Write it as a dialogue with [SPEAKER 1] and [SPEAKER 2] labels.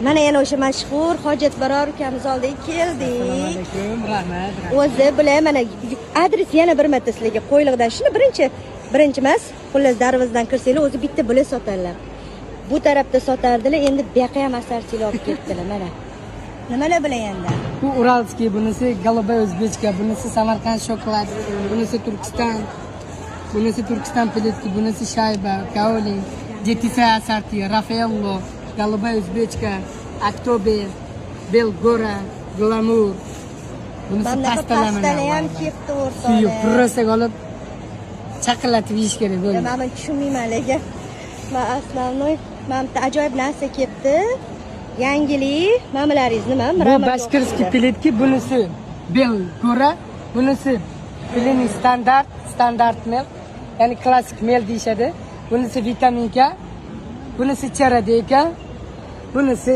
[SPEAKER 1] Mana yana o'sha mashhur Hojat Baror ukamiz oldiga keldik.
[SPEAKER 2] Alaykum, rahmat.
[SPEAKER 1] O'zi bular, mana, adres yana bir marta sizlarga, Qo'yliqdan shuni birinchi, birinchi emas, xullas, darvozadan kirsanglar, o'zi bitta bular sotadilar. Bu tarafda sotardilar, endi bu yoqqa ham asarchilar olib ketdilar, mana. Nimalar bular endi?
[SPEAKER 2] Bu Уральский, bunisi голубая узбечка, bunisi Samarqand shokolad, bunisi Turkiston, bunisi Turkiston плитки, bunisi shayba, kaolin, Jetisay assorti, Raffaello, голубая узбечка, Aktobe, Belgora, Glamur. Bunisi
[SPEAKER 1] Mana bunaqa
[SPEAKER 2] pastalar.
[SPEAKER 1] Pastalar ham kelibdi,
[SPEAKER 2] Suyuq,
[SPEAKER 1] o'rtoqlar.
[SPEAKER 2] Purrasak olib chaqillatib yeyish kerak bo'ldi.
[SPEAKER 1] Man buni tushunmayman, lekin man основной, mana bitta ajoyib narsa kelibdi. Yangilik, mana bularingiz nima?
[SPEAKER 2] Bu
[SPEAKER 1] Мрамор
[SPEAKER 2] башкирский
[SPEAKER 1] o'xshaydi.
[SPEAKER 2] Плитки, bunisi Belgora, bunisi Pliny standart, standart мел, ya'ni klassik мел deyishadi. Bunisi vitaminka, bunisi charadeka, bunisi